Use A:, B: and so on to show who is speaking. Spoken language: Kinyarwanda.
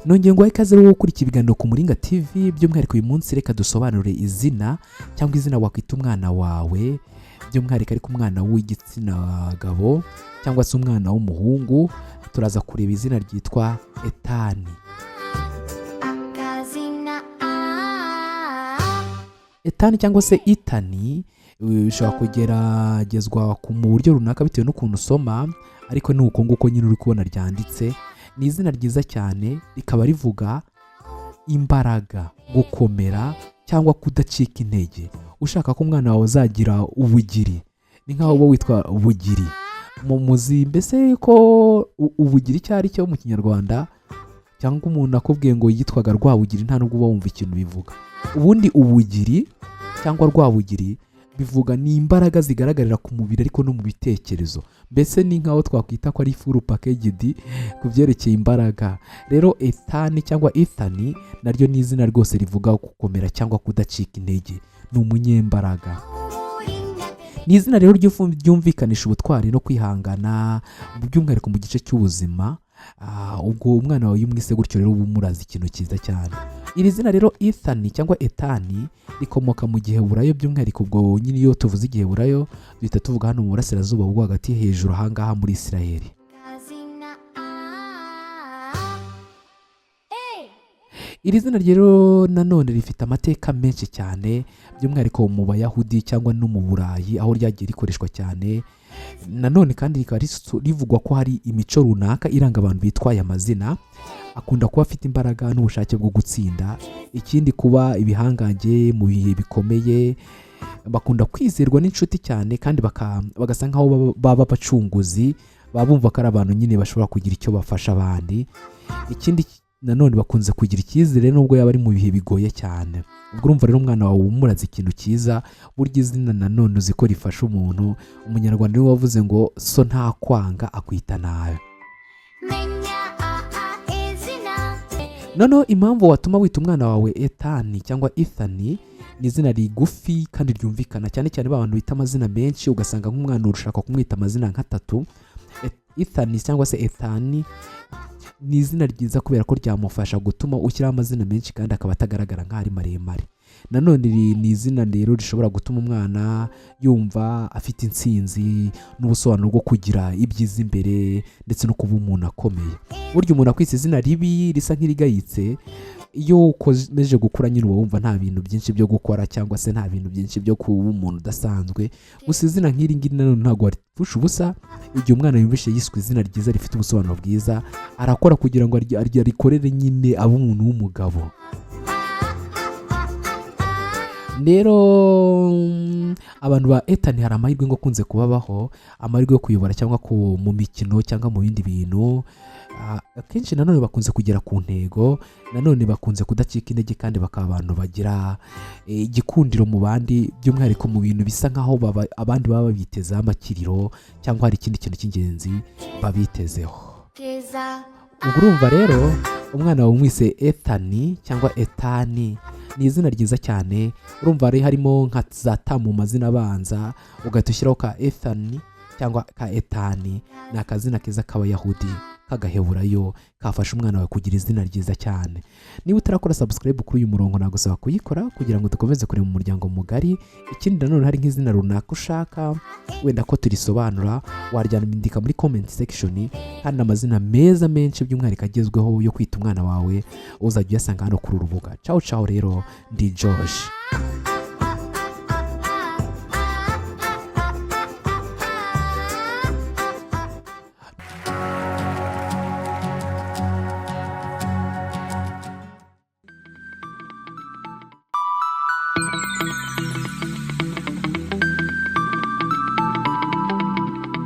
A: Nongeye ngo ikaze rero gukurikiye ibiganiro ku Muringa TV. By'umwihariko uyu munsi reka dusobanure izina cyangwa izina wakwita umwana wawe, by'umwihariko ariko umwana w'igitsina gabo cyangwa se umwana w'umuhungu. Turaza kureba izina ryitwa Etani.
B: Akazina a.
A: Etani cyangwa se Itani bishobora kugeragezwa mu buryo runaka bitewe n'ukuntu usoma, ariko ni uko nguko nyine uri kubona ryanditse. Ni izina ryiza cyane, rikaba rivuga imbaraga, gukomera cyangwa kudacika intege. Ushaka ko umwana wawe azagira ubugiri, ni nk'aho uba witwa Bugiri mu muzi. Mbese ko ubugiri icyo ari cyo mu Kinyarwanda, cyangwa umuntu akubwiye ngo yitwaga Rwabugiri, nta nubwo uba wumva ikintu bivuga. Ubundi ubugiri cyangwa Rwabugiri bivuga ni imbaraga zigaragarira ku mubiri ariko no mu bitekerezo. Mbese ni nk'aho twakwita ko ari full packaged ku byerekeye imbaraga. Rero Etani cyangwa Ethani naryo ni izina rwose rivuga gukomera cyangwa kudacika intege, ni umunyembaraga. Ni izina rero ryumvikanisha ubutwari no kwihangana, by'umwihariko mu gice cy'ubuzima. Ubwo umwana wawe iyo umwise gutyo rero uba umuraza ikintu cyiza cyane. Iri zina rero Ethan cyangwa Etani rikomoka mu Giheburayo. By'umwihariko ubwo nyine iyo tuvuze Igiheburayo duhita tuvuga hano mu burasirazuba bwo hagati, hejuru ahangaha muri Isirayeli.
B: Akazina a.
A: Iri zina rero nanone rifite amateka menshi cyane, by'umwihariko mu Bayahudi cyangwa no mu Burayi aho ryagiye rikoreshwa cyane. Nanone kandi rikaba rivugwa ko hari imico runaka iranga abantu bitwaye amazina: akunda kuba afite imbaraga n'ubushake bwo gutsinda, ikindi kuba ibihangange mu bihe bikomeye, bakunda kwizerwa n'inshuti cyane kandi bagasa nk'aho baba abacunguzi, baba bumva ko ari abantu nyine bashobora kugira icyo bafasha abandi. Ikindi nanone bakunze kugira icyizere nubwo yaba ari mu bihe bigoye cyane. Ubwo urumva rero umwana wawe umuraze ikintu cyiza. Burya izina nanone uzi ko rifasha umuntu. Umunyarwanda niwe wavuze ngo "So ntakwanga akwita nabi".
B: Menya a a izina.
A: Noneho impamvu watuma wita umwana wawe Etani cyangwa Ethani: ni izina rigufi kandi ryumvikana cyane cyane ba bantu bita amazina menshi, ugasanga nk'umwana ushaka kumwita amazina nk'atatu. Ethani cyangwa se Ethani ni izina ryiza kubera ko ryamufasha gutuma ushyiraho amazina menshi kandi akaba atagaragara nk'aho ari maremare. Nanone iri ni izina rero rishobora gutuma umwana yumva afite intsinzi n'ubusobanuro bwo kugira ibyiza imbere ndetse no kuba umuntu akomeye. Burya umuntu akwise izina ribi risa nk'irigayitse, iyo ukomeje gukura nyine uba wumva nta bintu byinshi byo gukora cyangwa se nta bintu byinshi byo kuba umuntu udasanzwe. Gusa izina nk'iri ngiri nanone ntabwo waripfusha ubusa. Igihe umwana yumvishe yiswe izina ryiza rifite ubusobanuro bwiza, arakora kugira ngo arikorere nyine abe umuntu w'umugabo. Rero abantu ba Etani hari amahirwe ngo akunze kubabaho, amahirwe yo kuyobora cyangwa mu mikino cyangwa mu bindi bintu. Akenshi nanone bakunze kugera ku ntego, nanone bakunze kudacika intege kandi bakaba abantu bagira igikundiro mu bandi, by'umwihariko mu bintu bisa nk'aho abandi baba babitezeho amakiriro cyangwa hari ikindi kintu cy'ingenzi babitezeho.
B: Keza.
A: Ubwo urumva rero umwana wawe umwise Ethani cyangwa Etani ni izina ryiza cyane. Urumva hari harimo nka za ta mu mazina abanza, ugahita ushyiraho ka Ethani cyangwa ka Etani. Ni akazina keza k'Abayahudi k'agaheburayo kafasha umwana wawe kugira izina ryiza cyane. Niba utarakora subscribe kuri uyu murongo, nagusaba kuyikora kugira ngo dukomeze kureba umuryango mugari. Ikindi nanone, hari nk'izina runaka ushaka wenda ko turisobanura, waryandika muri comment section. Kandi amazina meza menshi, by'umwihariko agezweho yo kwita umwana wawe, uzajya uyasanga hano kuri uru rubuga. Ciao ciao rero, ndi Josh.